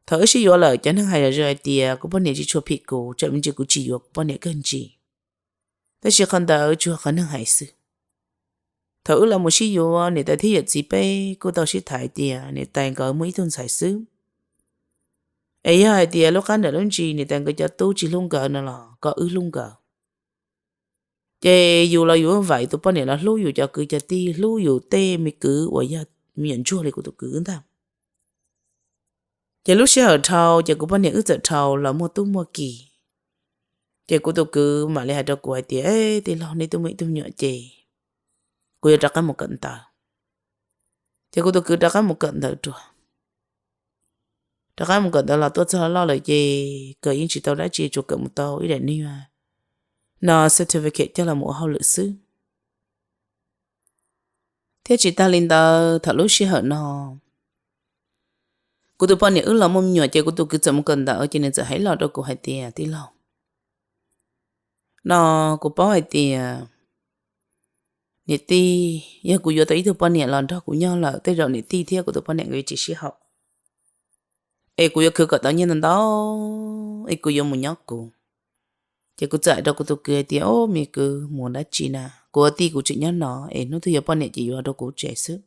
Thaum wb sib yuav lawm cov neeg hais zom zaws hais tias kuv poj niam tsis tshua phim kuv, tsam me ntsis kuv tsis yuav kuv poj niam kawg ntsis. Tab sis qhov ntawd tsuas yog qhov neeg hais xwb. Thaum wb los mus sib yuav niam tais thiab yawm txiv peb kuj tau sib tham hais tias niam tais nkawd muaj ib tug ntxhais xwb, es yog hais tias lub qab nram lub ntsis niam tais nkawd cov tub tsis hlub nkawd no los koj wb hlub nkawd. Ces yus los yus vam tus poj niam los hlub yus cov kwv cov tij, hlub yus tej me kwv uas yog me nyuam ntsuag li kuv tus kwv ntag. Ces lub sij hawm dhau ces kuv poj niam wb txawm dhau los muaj tub muaj ki. Ces kuv tus kwv mam li hais rau kuv hais tias, tij laug, nej twb muaj ib tug me nyuam ces kuv yuav rov qab mus kawm ntawv. Ces kuv tus kwv rov qab mus kawm ntawv dua. Rov qab mus kawm ntawv los tuaj txog loj loj lawm ces kawm yeej tsis tau dab tsi, tsuas kawm mus tau ib daim niag no certificate coj los mus ua hauj lwm xwb. Thiab tsis tag li ntawd, thaum lub sij hawm no kuv tus poj niam wb los muaj me nyuam ces kuv tus kwv txawm mus kawm ntawv ces nws txawm hais los rau kuv hais tias, tij laug, no kuv paub hais tias niam tij, yog kuv yuav tau ib tug poj niam los nrog kuv nyob lawm tej zaum niam tij thiab kuv tus poj niam nkawd yuav tsis sib haum, es kuv yuav khwv kom tau nyiaj ntau ntau es kuv yuav mus nyob kuv. Ces kuv txawm hais rau kuv tus kwv hais tias, o, me kwv, mus dab tsi na, kuv ua tij kuv tseem nyob no es hnub twg yuav poj niam ces yuav rau kuv tsev xwb.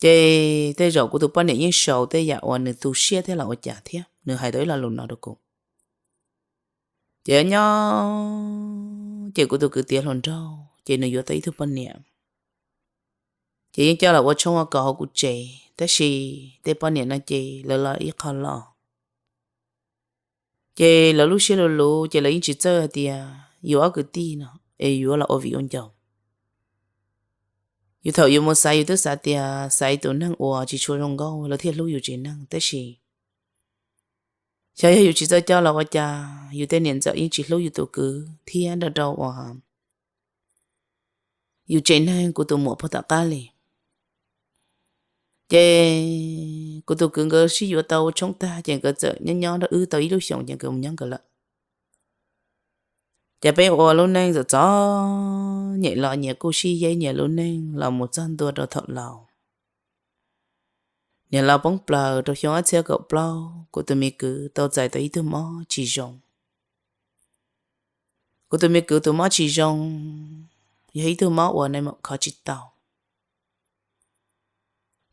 Ces tej zaum kuv tus poj niam yeej sau tej yam uas nws tu siab thiab los ua cas thiab, nws hais tau ib lo lus no rau kuv. Ces nyob ces kuv tus kwv tiav hluas nraug ces nws yuav tau ib tug poj niam. Ces yeej coj los ua tshoob ua kos hauv kuv tsev, tab sis tej poj niam no ces lawv los ib qho los. Ces lawv lub siab luv luv ces lawv yeej tsis txawj hais tias yus ob kwv tij no es yuav los ua viv ua ncaus. Yus thaum yus mus xaiv yus twb xav tias xaiv tus neeg uas tsis tshua zoo nkauj lawv thiaj hlub yus tsev neeg, tab sis xyov yog yus tsis txawj coj los ua cas yus tej niam ntxawm yeej tsis hlub yus tus kwv thiab nrog rau uas yus tsev neeg kuv tus muam puag tom qab li. Ces kuv tus kwv nkawd sib yuav tau ua tshoob tag ces nkawd txawm nyob nyob nrog wb tau ib lub xyoos ces nkawd mus nyob nkawd lawm. Ces peb ua lub neej txom txom nyem los nyias kuj sib yeb nyias lub neej los mus txog ntua rau thaum laus. Niam laus poob plaws rau xyoo ob txhiab kaum plaub, kuv tus me kwv tau txais tau ib tug mob tsis zoo. Kuv tus me kwv tus mob tsis zoo yog ib tug mob uas nais maum kho tsis tau.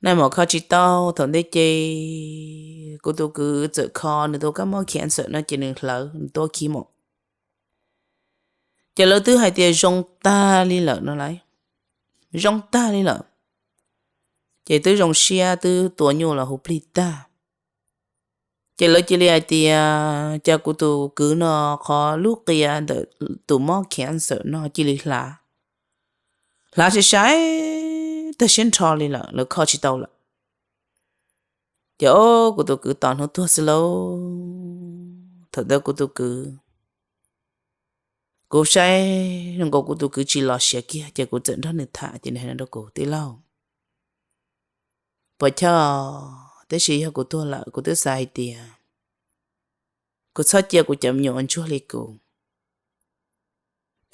Nais maum kho tsis tau, thaum ntej ces kuv tus kwv txawm kho nws tus kab mob cancer no ces nws hlawv, nws tuav khi mus. Ces lawv twb hais tias zoo tag li lawm no lauj, zoo tag li lawm. Ces twb zoo siab twb tua nyuj los hu plig tag. Ces lawv cia li hais tias cas kuv tus kwv no qhov lub qia ntawm tus mob cancer no cia li hlav, hlav sai sai tag siab nrho li lawm, lawv kho tsis tau lawm. Ces o, kuv tus kwv tos hnub tuag xwb lauj. Thaum ntawd kuv tus kwv, kuv saib nkaus kuv tus kwv tsis los siav kiag ces kuv txawm nrog nws tham ces nws hais no rau kuv, Tij laug, puas chawj, tab sis yog kuv tuag lawm kuv twb xav hais tias kuv txhob cia kuv cov me nyuam ua ntsuag li kuv,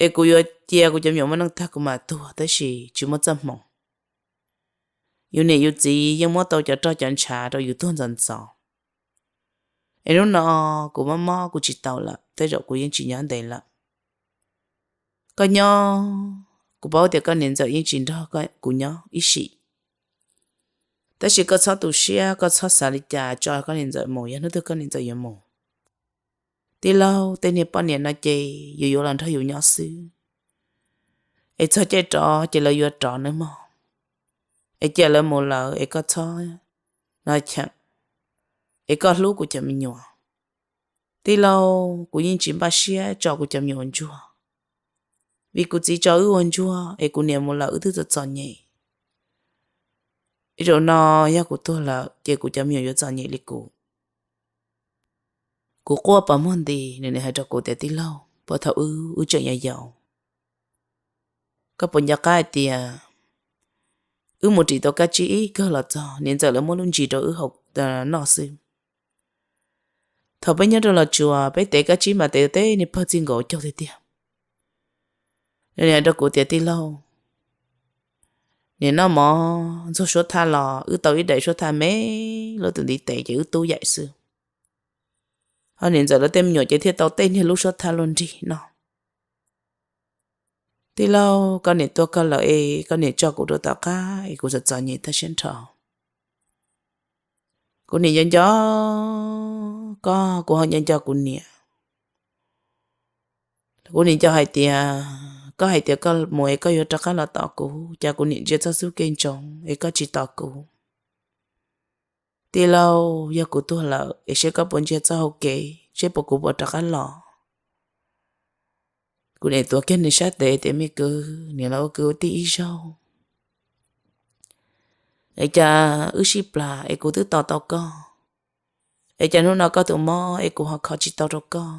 es kuv yuav cia kuv cov me nyuam muaj neej tag kuv mam tuag tab sis tsis muaj txoj hmoo. Yus niam yus txiv yeej muab tau cov roj cov ntshav rau yus tuag ntxov ntxov. Es hnub no kuv mob mob kuv tsis tau lawm, tej zaum kuv yeej tsis nyob ntev lawm. Koj nyob, kuv paub tias koj niam ntxawm yeej tsis nrog kuv nyob ib sim, tab sis koj txhob tu siab, koj txhob xav li cas tso koj niam ntxawm mus, yog hnub twg koj niam ntxawm yuav mus. Tij laug, tej niag poj niam no ces yus yuav los nrog yus nyob xwb, es txog caij rov ces lawv yuav rov nawb mog. Es cia lawv mus lawm es koj txhob noj cheem, es koj hlub kuv cov me nyuam. Tij laug, kuv yeej tsis npaj siab tso kuv cov me nyuam ua ntsuag, vim kuv txiv tso wb ua ntsuag es kuv niam mus lawm wb twb txom txom nyem. Ib zaug no yog kuv tuag lawm ces kuv cov me nyuam yuav txom nyem li kuv. Kuv quaj pos muag nti, nws nim hais rau kuv tias, Tij laug, puag thaum wb, wb tseem yau yau, koj puas nco qab hais tias wb mus ris tau kab tsib ib kawg los txog, niam ntxawm lawv muab lub ntsis rau wb haus noj xwb. Thaum peb nyob rau Los Tsuas peb tev kab tsib mas tev tej niag pawg txij nkaus caug tiag tiag. Nws nim hais rau kuv tias, Tij laug, nim no mov ntxuag suab thaj los wb tau ib daim suab thaj me lub tus ntiv tes ces wb tub yaim xwb, ho niam ntxawm lawv tej me nyuam ces thiaj tau tej niag lub suab thaj luaj nrig no. Tij laug, koj niam tuag koj lawm es koj niam tso kuv rau tom qab es kuv txom txom nyem tag siab nrho. Kuv nim nco nco koj, kuv ho nco nco kuv niam. Kuv nim nco hais tias koj hais tias koj mus es koj yuav rov qab los tos kuv, cas kuv nim ntsia txoj xub kev ntsoov es koj tsis tos kuv. Tij laug, yog kuv tuag lawm es seb koj puas ntsia txoj hau kev seb puas kuv puas rov qab los. Kuv nim tuav kiag nws sab tes tias, Me kwv, nim los ua kwv ua tij ib zaug, es cas wb sib plas es kuv twb tos tau koj, es cas hnub no koj tus mob es kuv ho kho tsis tau rau koj.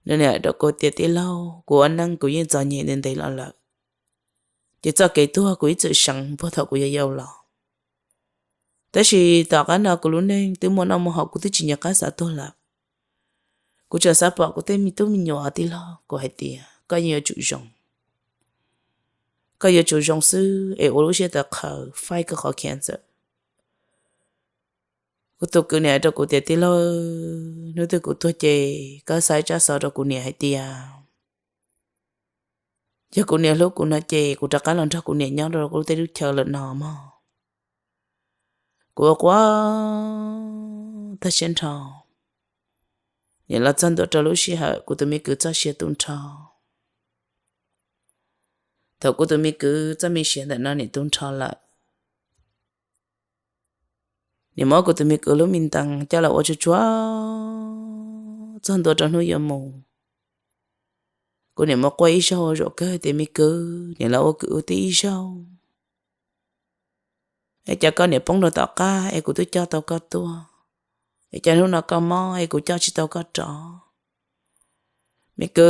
Nws nim hais rau kuv tias, Tij laug, kuv ua neej kuv yeej txom nyem ntev ntev los lawm, ces txoj kev tuag kuv ib txwm seev puag thaum kuv yau yau los. Tab sis tom qab no kuv lub neej twb muaj noj muaj haus kuv twb tsis nco qab xav tuag lawm. Kuv tseem xav pom kuv tej me tub me nyuam. Tij laug, kuv hais tias koj yeej yuav tsum zoo, koj yuav tsum zoo xwb es ua lub siab tawv qhawv faib koj qhov cancer. Kuv tus kwv nim hais rau kuv tias, Tij laug, hnub twg kuv tuag ces koj xa ib tsab xov rau kuv niam hais tias yog kuv niam hlub kuv no ces kuv rov qab los nrog kuv niam nyob rau kuv lub teb lub chaw lawm no mog. Kuv ua quaj tag siab nrho. Nim los txog ntua rau lub sij hawm kuv tus me kwv txoj sia tu nrho. Thaum kuv tus me kwv txoj me sia ntawm no nim tu nrho lawm, nim muab kuv tus me kwv lub me ntees coj los ua tsuag tsuag txog ntua rau hnub yuav mus. Kuv nim mus quaj ib zaug zaum kawg tias, Me kwv, nim los ua kwv ua tij ib zaug, es cas koj nim poob rau tom qab es kuv twb coj tau koj tuaj, es cas hnub no koj mob es kuv coj tsis tau koj rov. Me kwv,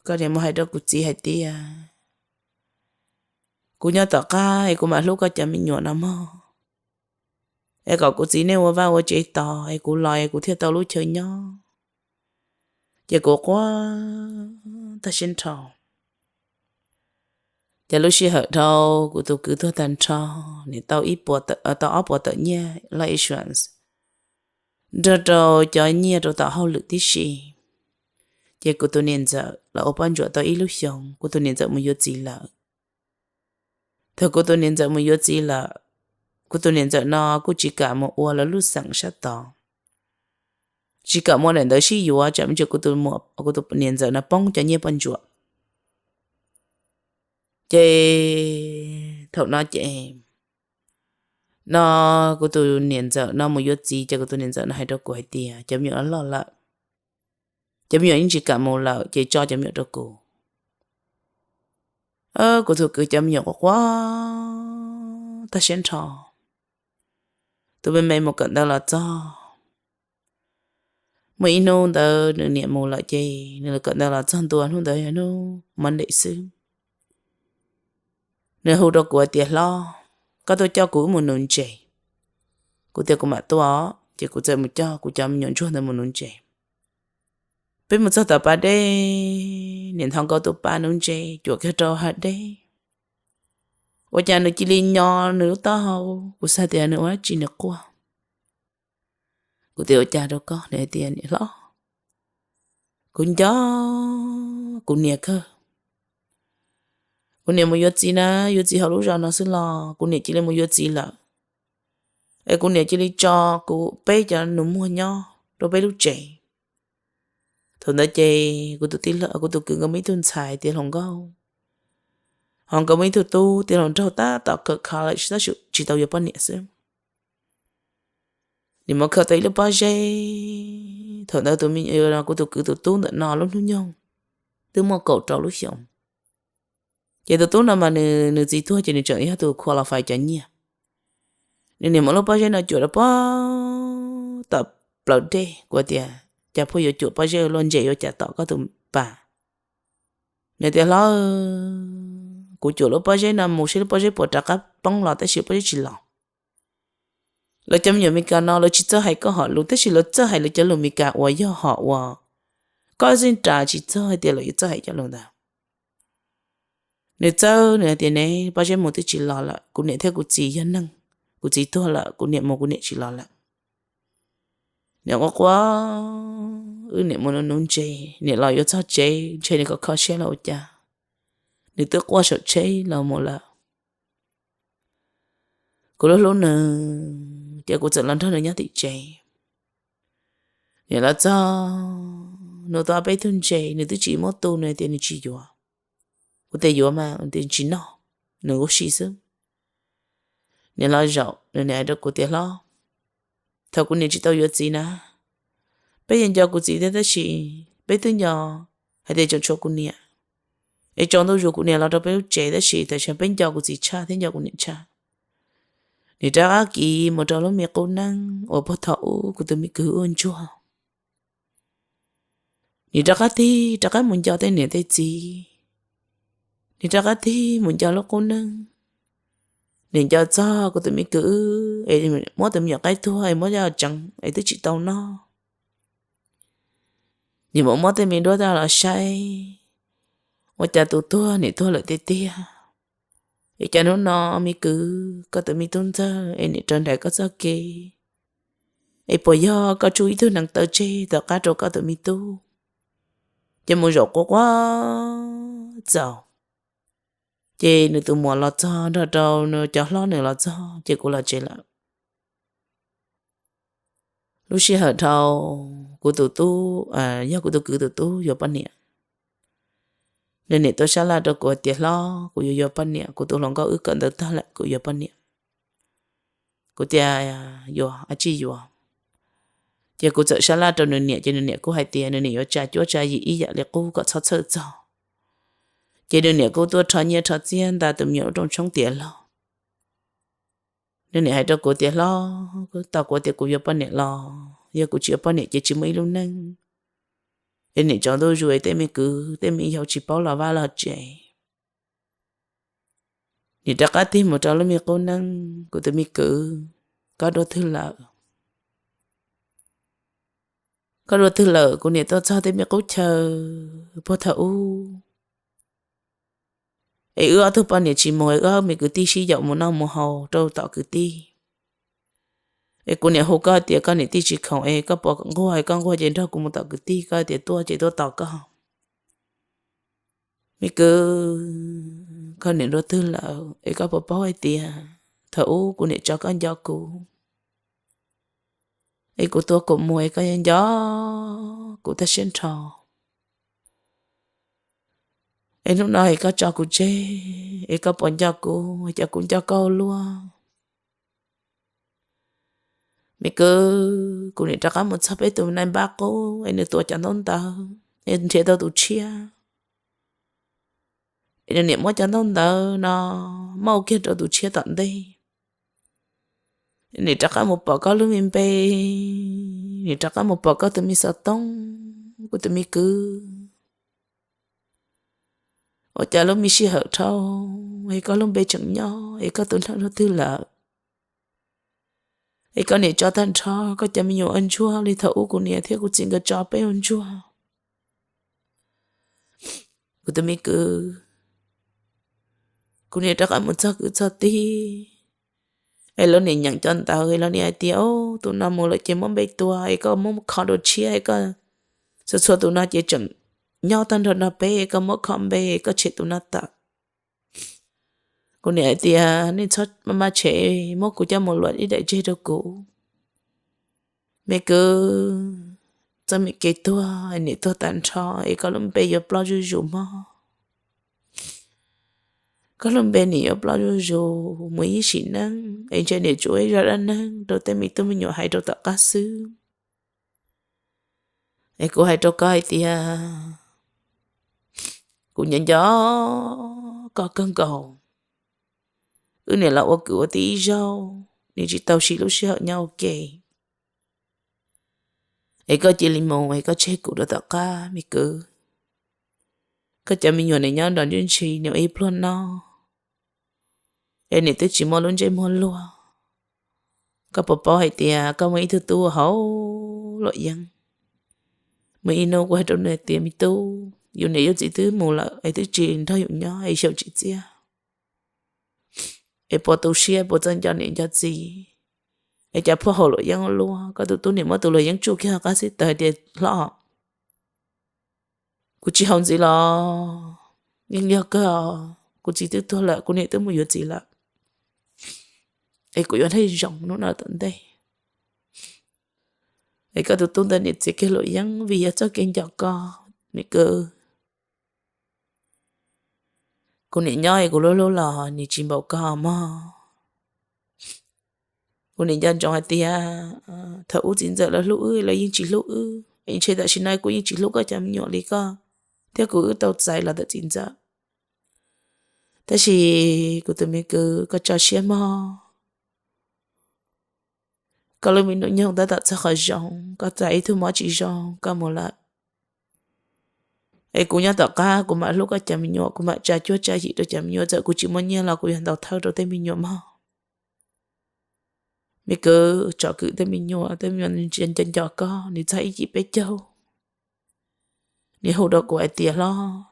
koj nim mus hais rau kuv txiv hais tias Kuv nyob tom qab es kuv mam hlub koj cov me nyuam no mog, es kom kuv txiv nej ua vaj ua tsev tos es kuv los es kuv thiaj tau lub chaw nyob. Ces kuv quaj tag siab nrho. Ces lub sij hawm dhau, kuv tus kwv tuag tag nrho, nws tau ib puas tawm, tau ob puas tawm nyiaj life insurance nrog rau cov nyiaj rau tom hauj lwm tib si. Ces kuv tus niam ntxawm los ua poj ntsuam tau ib lub xyoos, kuv tus niam ntxawm mus yuav txiv lawm. Thaum kuv tus niam ntxawm mus yuav txiv lawm, kuv tus niam ntxawm no kuj tsis kam mus ua lawv lub xeem sab tod, tsis kam mus daim ntawd sib yuav, tsam me ntsis kuv tus, kuv tus niam ntxawm no poob cov nyiaj poj ntsuam. Ces thaum no ces, no, kuv tus niam ntxawm no mus yuav txiv ces kuv tus niam ntxawm no hais rau kuv hais tias cov me nyuam loj loj lawm, cov me nyuam yeej tsis kam mus lawm ces tso cov me nyuam rau kuv. Kuv tus kwv cov me nyuam quaj quaj tag siab nrho. Tus me me mus kawm ntawv los txog, muaj ib hnub ntawd nws niam mus lawm ces nws kawm ntawv los txog ntua, hnub ntawd yog hnub Monday xwb. Nws hu rau kuv tias, Hlob, koj tuaj coj kuv wb mus nuv ntses. Kuv tias, Kuv mam tuaj. Ces kuv txawm mus coj kuv cov me nyuam ntsuag ntawd mus nuv ntses. Peb mus txog tom pas dej, niam ntxawm nkaus tus pas nuv ntses cuam kiag rau hav dej. Ua cas nws cia li nyo nws lub taub hau, kuv xav tias nws ua dab tsi nws quaj. Kuv tias, Ua cas rau koj? Nws hais tias, Niam hlob, kuv nco kuv niam kawg. Kuv niam mus yuav txiv na, yuav txiv hauv lub zos no xwb los kuv niam cia li mus yuav txiv lawm, es kuv niam cia li tso kuv peb cov nus muag nyob rau peb lub tsev. Thaum ntawd ces kuv tus tij, kuv tus kwv nkawd muaj ib tug ntxhais tiav hluas nkauj, ho nkawd muaj ib tug tub tiav hluas nraug tab tom kawm college tab sis tsis tau yuav poj niam xwb. Nws mus khaws tau ib lub pob zeb. Thaum ntawd tus me, kuv tus kwv tus tub ntawm no lub hnub nyoog twb muaj kaum rau lub xyoos. Ces tus tub no mas nws, nws txiv tuag ces nws tseem yog tus qualify cov nyiaj. Nws niam muab lub pob zeb no cuam rau pem tom plaws dej. Kuv tias, Cas pheej yuav cuam pob zeb luaj ntses yuav cas tom koj tus pas? Nws tias, Hlob, kuv cuam lub pob zeb no mus saib lub pob zeb puas rov qab poob los, tab sis pob zeb tsis los. Lawv cov me nyuam Meskas no lawv tsis txawj hais koj hom lus, tab sis lawv txawj hais lawv cov lus Meskas uas yog hom uas koj yeej ras tsis txog hais tias lawv yuav txawj hais cov lus ntawd. Nws txawj, nws hais tias, Ne, pob zeb mus twb tsis los lawm, kuv niam thiab kuv txiv yog neeg, kuv txiv tuag lawm, kuv niam mus kuv niam tsis los lawm. Niam quaj quaj, wb niam mus nuv ntses, niam los yuav txog tsev ntshe nws kho kho siab los ua cas, nws twb quaj saum tsheb los mus lawm. Kuv lub hlub nws, ces kuv txawm los nrog nws nyob tim tsev. Niam los txog, nws tau peb tug ntses, nws twb tsis muab tu, nws tias nws tsis yuav. Kuv tias, Yuav mas, nws tias tsis noj, nws ua si xwb. Niam los zaum, nws niam hais rau kuv tias, Hlob, thaum kuv niam tsis tau yuav txiv na, peb yeej nco kuv txiv thiab tab sis peb twb nco hais tias tseem tshuav kuv niam, es tsaus ntuj zus kuv niam los rau peb lub tsev tab sis tam sim no peb nco kuv txiv tshaj thiab nco kuv niam tshaj. Nws rov qab kiv mus rau lub me qub neeb uas puag thaum ub kuv tus me kwv ua ntsuag. Nws rov qab tig, rov qab mus nco tej niam tej txiv. Nws rov qab tig mus nco lub qub neeb. Nws nco txog kuv tus me kwv, es muab tus me nyuam qaib tuag es muab coj tseev es twb tsis tau noj. Nws mus muab tej me duab coj los saib, ua cas tus tuag niam tuag lawm tiag tiag. Es cas hnub no me kwv, koj tus me tub ntxawg es niam raws nraim koj txoj kev, es puas yog koj tsuj ib tug neev taw tseg tom qab rau koj tus me tub, ces mus zaum quaj quaj txaus. Ces nws tus muam los txog nrog rau nws cov hlob nws los txog ces kuv los tsev lawm. Lub sij hawm dhau, kuv tus tub, yog kuv tus kwv tus tub yuav poj niam. Nws niam tuaj sab laj rau kuv tias, Hlob, kuv yuav yuav poj niam, kuv tus hluas nkauj wb kawm ntawv tag lawm, kuv yuav poj niam. Kuv tias, Yuav, ab tsi yuav. Ces kuv txawm sab laj rau nws niam, ces nws niam kuj hais tias nws niam yuav tsa cuab tsa yim ib yam li qub kom txhob txhawj txog. Ces nws niam kuj tuaj rho nyiaj rho txiaj nta tus me nyuam lub rooj tshoob tiav log. Nws niam hais rau kuv tias, Hlob, tau kuv tias kuv yuav poj niam los yog kuv tsis yuav poj niam ces tsis muaj ib lub neej. Es niam tsaus ntuj zus es tej me kwv tej me yau tsis paub los vaj los tsev. Nim rov qab tig mus rau lub me qub neeb, kuv tus me kwv, koj dua twg lawm? Koj dua twg lawm? Kuv nim tuaj txog tej me qub chaw puag thaum ub, es wb ob tug poj niam tsis mus, es wb ob me kwv tij sib yaum mus noj mus haus rau tom kwv tij. Es kuv nim hu koj tias koj niam tij tsis khoom, es koj puas nquag, es koj nquag ces nrog kuv mus tom kwv tij, koj tias tuaj ces tuaj tos koj. Me kwv, koj nim dua twg lawm? Es koj puas paub hais tias thaum ub kuv nim tso koj nco kuv, es kuv tua kuv mus, es koj nco kuv tag siab nrho. Es hnub no es koj tso kuv tseg, es koj puas nco kuv, es cas kuv nco koj ua luaj? Me kwv, kuv nim rov qab mus txog peb tus nai npab qub, es nws tuav cov ntaub ntawv, es nrhiav tau tus tshiab, es nws nim muab cov ntaub ntawv no muab kiag rau tus tshiab tom ntej. Nim rov qab mus pom koj lub me npe, nim rov qab mus pom koj tus me xov tooj, kuv tus me kwv. Ua cas lub me sij hawm dhau, es koj lub npe tseem nyob, es koj tus neeg dua twg lawm? Es koj nim tso tag nrho koj cov me nyuam ua ntsuag li thaum ub kuv niam thiab kuv txiv nkawd tso peb ua ntsuag. Kuv tus me kwv, kuv nim rov qab mus txog kwv txog tij, es lawv nim nyeem cov ntawv, es lawv nim hais tias, o, tus no mus lawm ces muab npe tua, es koj muab kho rau tshiab, es koj txhua txhua tus no ces tseem nyob tag nrho no peb, es koj muab kho npe, es koj tshem tus no tawm. Kuv nim hais tias nej txhob maj maj tshem, muab kuv coj mus luam ib daim tseg rau kuv. Me kwv, txoj me kev tuag nim tuag tag nrho, es koj lub npe yuav ploj zuj zus mog. Koj lub npe nim yuav ploj zuj zus mus ib sim neej, es ntshe nim tsuas ib zaj dab neeg rau tej me tub me nyuam hais rau tom qab xwb. Es kuv hais rau koj hais tias, kuv nco nco koj kawg nkaus. Wb nim los ua kwv ua tij ib zaug, nim tsis tau siv lub sij hawm nyob ua ke. Es koj cia li mus, es koj tseg kuv rau tom qab, me kwv. Koj cov me nyuam nim nyob nrog ntsuj ntshis, nim ua ib pluag noj, es nim twb tsis muaj lub ntsej muag luag. Koj puas paub hais tias koj muaj ib tug tub hauv Luam Yeeb? Muaj ib hnub kuv hais rau nws tias, me tub, yus niam yus txiv twb mus lawm, es twb tsis nrog yus nyob, es xyaum tsis txiaj, es puas tu siab, puas txawj nco niam nco txiv, es cas phauj hauv Luam Yeeb ua luaj? Koj tus tub nim muab tus Luam Yeeb tsuj kiag qab xib taws tias, hlob, kuv tsis haus ntxiv los yeej yog kawg, kuv txiv twb tuag lawm, kuv niam twb mus yuav txiv lawm, es kuv yuav hlej zoo hnub no tom ntej. Es koj tus tub ntawd nim txiav kiag Luam Yeeb vim yog txoj kev nco koj, me kwv. Kuv nim nyob es kuv hlub hlub los nim tsis npaum koj mog. Kuv nim nco ntsoov hais tias thaum ub txiv ntxawm lawv hlub wb, lawv yeej tsis hlub wb, es ntshe tam sim no kuv yeej tsis hlub koj cov me nyuam li koj thiab kuv wb tau txais los ntawm txiv ntxawm. Tab sis kuv tus me kwv, koj tso siab mog. Koj lub me hnub nyoog tab tom txog qhov zoo, koj txais ib tug mob tsis zoo koj mus lawm. Es kuv nyob tom qab kuv mam hlub koj cov me nyuam, kuv mam tsa cuab tsa yim rau cov me nyuam, txawm kuv tsis muaj nyiaj los kuv yuav ntaus thawj rau tej me nyuam mog. Me kwv, tsom kwm tej me nyuam, tej me nyuam nco nco koj, nim txog ib yim peb caug, nim hu rau kuv hais tias, hlob,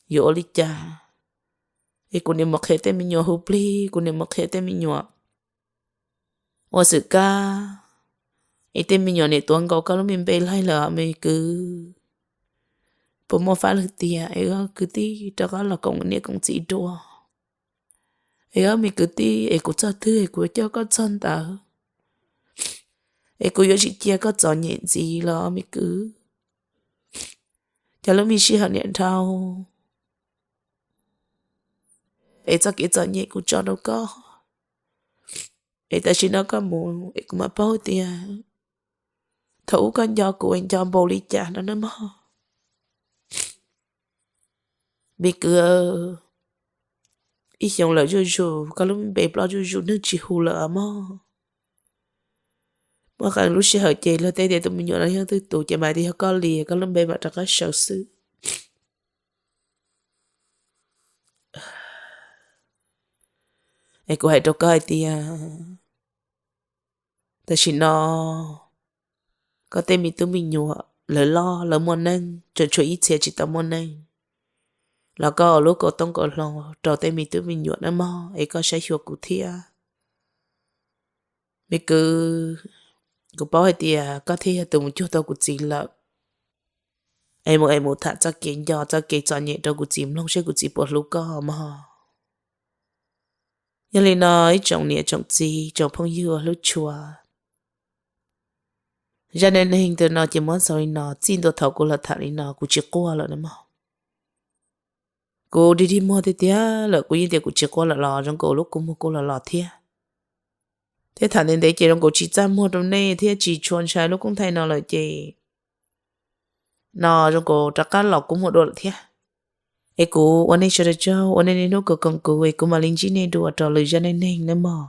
yuav ua li cas? Es kuv nim mus qhia tej me nyuam hu plig, kuv nim mus qhia tej me nyuam ua xwm kab, es tej me nyuam nim tuav nkaus koj lub me npe laig lawm, me kwv. Puas muaj fab lwg tiag es kwv tij rov qab los koom niam koom txiv dua? Es ob me kwv tij, es kuv txog twg es kuv coj koj txog ntawd, es kuv yuav tsis cia koj txom nyem ntxiv los me kwv. Cov lub me sij hawm niam dhau, es txoj kev txom nyem kuv tso rau koj, es tam sim no koj mus es kuv mam paub tias thaum ub koj nco kuv es nco npaum li cas no nawb mog. Me kwv, ib xyoos lawm zuj zus, koj lub me npe ploj zuj zus, neeg tsis hu lawm mog. Muaj qee lub sij hawm ces luag tej tias tus me nyuam no yog twg tus ces mam tias yog koj li, koj lub npe mam rov qab sawv xwb. Es kuv hais rau koj hais tias tam sim no koj tej me tub me nyuam lawv loj lawv muaj neej, tseem tshuav ib txhia tsis tau muaj neej, los koj ua lub kaus tooj kaus hlau rau tej me tub me nyuam nawb mog, es koj saib xyuas kuv thiab. Me kwv, kuv paub hais tias koj thiaj yog tus mus cuag tau kuv txiv lawm, es mus es mus tham txoj kev nco txoj kev txom nyem rau kuv txiv mloog seb kuv txiv puas hlub koj mog. Yog li no ib tsoom niam tsoom txiv tsoom phooj ywg ua hlub tshua, zaj neej neeg ntawm no ces muab xaus li no, txij ntua thaum kuv los tham li no kuv tsis quaj lawm na mog. Kuv dig dig muag tiag tiag lawm, kuv yeej tias kuv tsis quaj lawm los zoo nkaus lub kua muag kuj los los thiab. Thiab tham ntev ntev ces zoo nkaus tsis txaj muag rau nej thiab tsis tshua ntshai lub koob thaij no lawm ces no zoo nkaus rov qab los kua muag dua lawm thiab. Es kuv ua nej sawv daws tsaug uas nej niaj hnub koom kuv es kuv mam li ntsib nej dua rau lwm zaj neej neeg nawb mog.